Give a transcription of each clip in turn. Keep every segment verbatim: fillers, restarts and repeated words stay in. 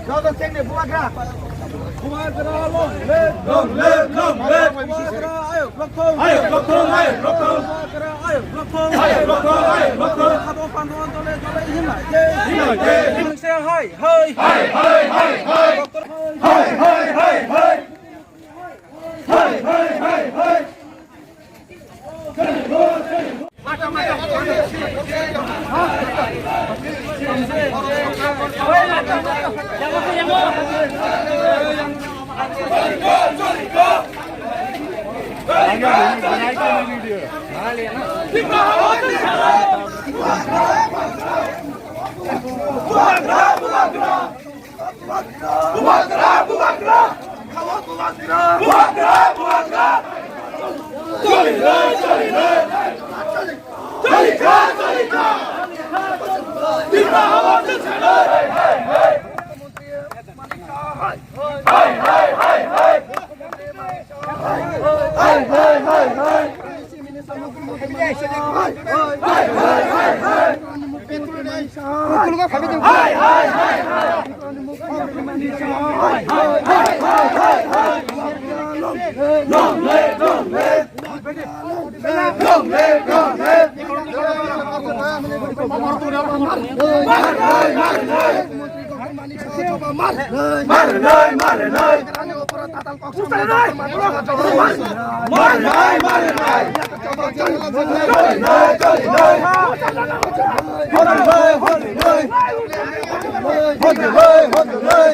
Joto chengni bubagra. Bubagra long live. Long live, long live. Bubagra ayuk lokthung. Ayuk lokthung, ayuk lokthung. Bubagra ayuk lokthung. Ayuk lokthung, ayuk lokthung. Khabo phango dole dole himlai je. Himlai je. Hai, hai. Hai, hai, hai, hai. Doctor hai. Hai, hai, hai, hai. Hai, hai, hai, hai. Bubagra, bubagra! Bubagra, bubagra! Bubagra, bubagra! Bubagra, bubagra! Cholirai, cholirai! Cholirai, cholirai! Tipra hawa cholirai! Hai, hai, hai, hai! Hai, hai, hai, hai! Marinai, marinai! Marinai, marinai! Marinai, marinai! Marinai, marinai! Marinai, marinai! Marinai, marinai!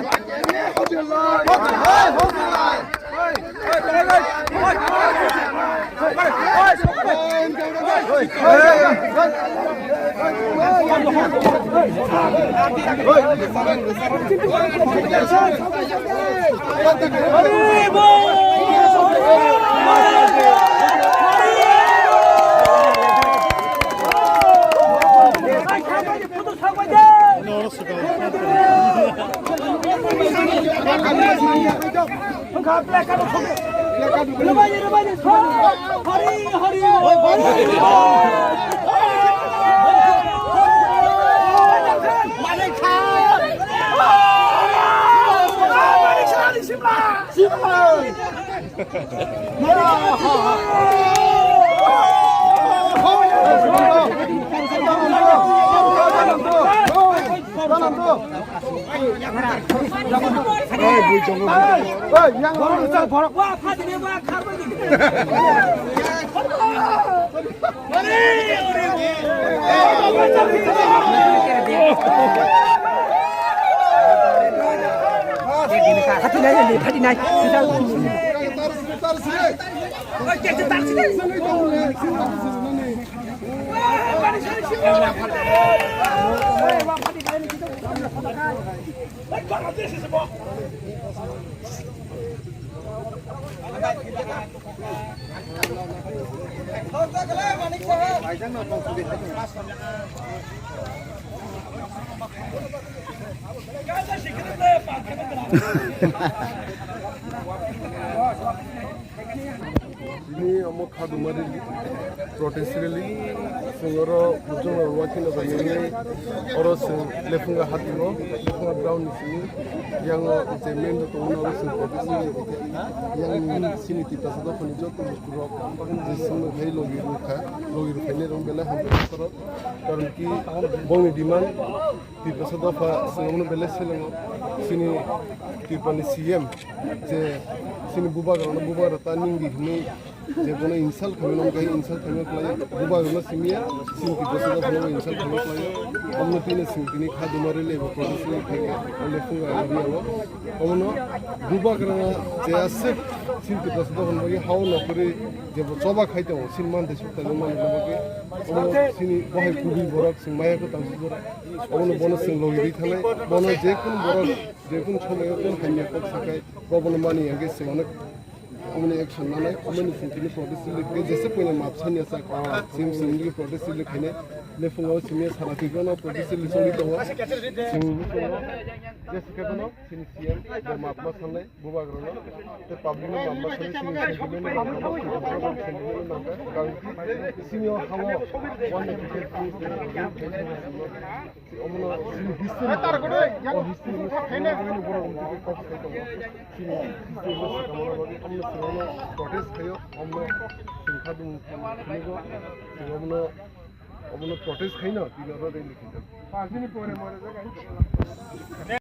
Bini omo khaduma rally, protest rally, chwng oro buchung rok wakhino bai nini oro chwng Lefunga hatio, Lefunga ground ni simi, yang o je main road tongo oro chwng protest rally khaikha, yang ni sini Tiprasa dophani joto bukhuk rok je chwngno khai logi rwkha, logi rwphainai rok belai hambai sorok, karon ki bongni demand Tiprasa dopha chwng omono belai selengo, chini Tripurani C M je chini bubagrano bubagra ta ningdi hinwi je bono insult khaimano wngkha, insult khaima khlai bubagrano simiya chini Tiprasa dophano insult khaima khlai omono tini chwng tini khaduma rally eba protest rally khaikha o Lefunga area o. Omono bubagra je aswk chini Tiprasa dophani bagwi hao nokori je bo choba khai tongo chini mantwi sukthai mani bagwi omo chini bohai kubui borok chwng maya kwtang borok. Obono bono chwng logi rwi thangnai. Bono je kunu borok, je kunu somoyo kunu hamya kok sakhai, bo bono mani hwnkhe chwng onek Omoni action nanai, omoni singkini protest rally khe jesa koina map sanya sak, sim singli protest rally khainai, lephungo simya sara tigono protest rally choli tongo. Sing lephungo, jesa kono, sini C M, bo map ma sanai, bubagrano, te public no map ma sanai, sini singkini map ma sanai, sini singkini map ma sanai, sini hawo, one eighty-five. Omono chini history, o history ni saka borok wngkha kok sai tongo. Chini history ni saka borok wngkha, omono chwng protest khaio, omono chwng kha dum phunukgo, chwng omono, omono protest khaino tini oro rally khaijak.